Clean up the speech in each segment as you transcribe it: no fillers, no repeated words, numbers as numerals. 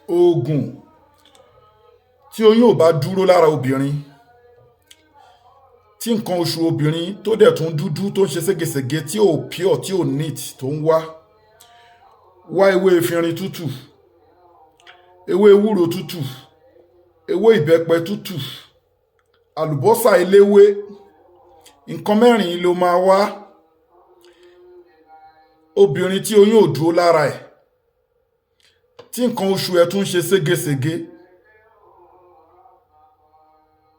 Oògùn tí oyún ò bá dúró lára obìnrin, tí nǹkan oṣù obìnrin tó dẹ̀ tún dúdú, tó ń ṣe ségesège, tí ò pure, tí ò neat, tó ń wá, wá ewé efinrin tútù, ewé ewúro tútù, ewé ìbẹ́pẹ tútù, àlùbọ́sà eléwé. Nǹkan mẹ́rin ló máa wá. Obìnrin tí oyún ò dúró lára ẹ̀, tí nǹkan oṣù ẹ̀ tún ṣe ségesège,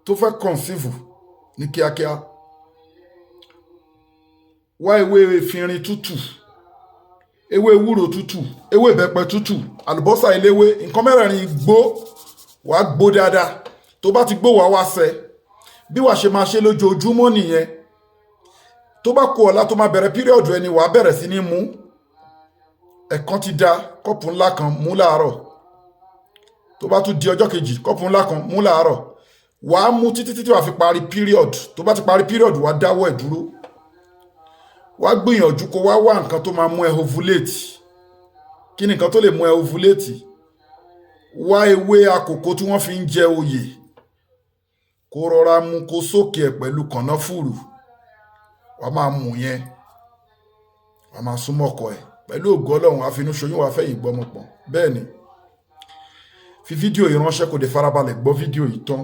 tó fẹ́ conceive ní kíákíá, wá ewé efinrin tútù, ewé ewúro tútù, ewé ìbẹ́pẹ tútù, àlùbọ́sà eléwé. Nǹkan mẹ́rẹ̀ẹ̀rin gbó, wàá gbó dáadáa. Tó bá ti gbó, wàá wá sẹ. Bí wàá ṣe máa ṣe lójoojúmọ́ nìyẹn. Tó bá kú ọ̀la tó máa bẹ̀rẹ̀ period ẹni, wàá bẹ̀rẹ̀ sí ní mú. Ẹ̀kan ti da kọ́ọ̀pù ńlá kan mú láàárọ̀. Tó bá tún di ọjọ́ kejì, kọ́ọ̀pù ńlá kan mú láàárọ̀. Wàá mú títí títí wàá fi parí period. Tó bá ti parí period, wàá dáwọ́ ẹ̀ dúró. Wàá gbìyànjú kó wá wá nǹkan tó máa mú ẹ ovulate. Kí ni nǹkan tó lè mú ẹ ovulate? Wá ewé àkókò tí wọ́n fi ń jẹ oyè, kó rọra mú, kó sókè ẹ̀ pẹ̀lú kànáfùrù. Wàá máa mú yẹn, wàá máa súnmọ́ ọkọ ẹ̀. Pẹ̀lú ògo Ọlọ́run, àfinúṣoyún, wàá fẹ̀yìn gbọ́mọ pọ̀n. Bẹ́ẹ̀ ni. Fi fídíò yìí ránṣẹ́, kó dé farabalẹ̀ gbọ́ fídíò yìí tán.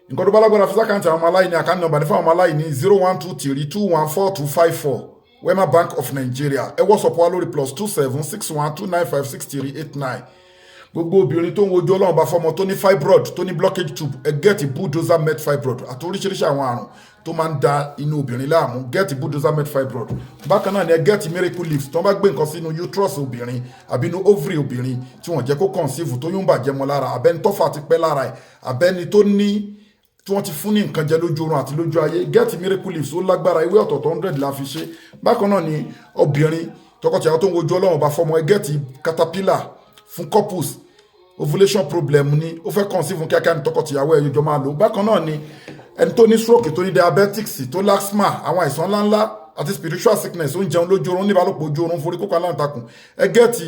Nǹkan tó bá lágbára, fi s'account àwọn ọmọ aláìní. Account number ní fún àwọn ọmọ aláìní: 0123214254, Wema Bank of Nigeria. Ẹ WhatsApp wa lórí +27 612956389. Gbogbo obìnrin tó ń wojú Ọlọ́run bá fọmọ, tó ní fibroid, tó ní blockage tube, ẹ get Bulldozer Med Fibroid àti oríṣiríṣi àwọn àrùn tó máa ń da inú obìnrin láàmú. Get Bulldozer Med Fibroid. Bákan náà ni ẹ get Miracle Leaves. Tó ń bá gbé nǹkan sínú uterus obìnrin àbí inú ovary obìnrin tí wọ́n jẹ́ kó conceive, tó yún bàjẹ́ mọ́ lára, abẹ́ni tọ́fà ti pẹ́ lára ẹ̀, abẹ́ni tó ní tí wọ́n ti fún ní nǹkan jẹ lójú oorun àti lójú ayé, get Miracle Leaves. Ó lágbára, ewé ọ̀tọ̀ọ̀tọ̀ 100 la fi ṣe. Bákan náà ni obìnrin tọkọtìyàwó tó ń wojú Ọlọ́run bá fọmọ, ẹ get Caterpillar fún couples. Ovulation problem ni, ó fẹ́ conceive kíákíá ní, tọkọtìyàwó ẹ̀ yọjọ́ máa lò. Bákan náà ni ẹni tó ní stroke, tó ní diabetics, tó l'asthma, àwọn àìsàn ńláńlá àti spiritual sickness, ó ń jẹun lójú oorun, níbalòpọ̀ ojú oorun, forí kókó aláǹtakùn, ẹ get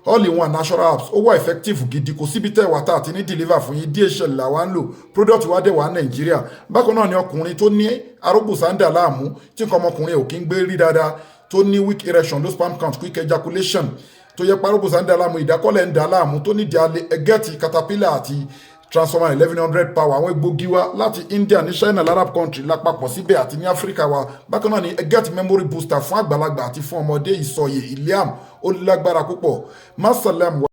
All in One Natural Herbs. Ó wà effective gidi. Kò síbi tẹ́ wà tá àti ní deliver fún yín. DHL làwa ń lò, product wa dẹ̀ wà Nàìjíríà. Bákan náà ni ọkùnrin tó ní arógbòsáńdà láàmú, tí nǹkan ọmọkùnrin ò kí ń gbé rí dáadáa, tó ní weak erection, low sperm count, quick ejaculation, tó yẹ parógbòsá ń dà láàmú, ìdákọ́lẹ̀ ń dà láàmú, tó ní di, ẹ get Caterpillar àti Transformer 1100 power. Àwọn egbògi wa láti India, ní China, Arab country lápapọ̀ síbẹ̀ àti ní Africa wa. Bákan náà ni get memory booster fún àgbàlagbà àti fún ọmọdé, ìsọyè iliam, ó lágbára púpọ̀. Masalam.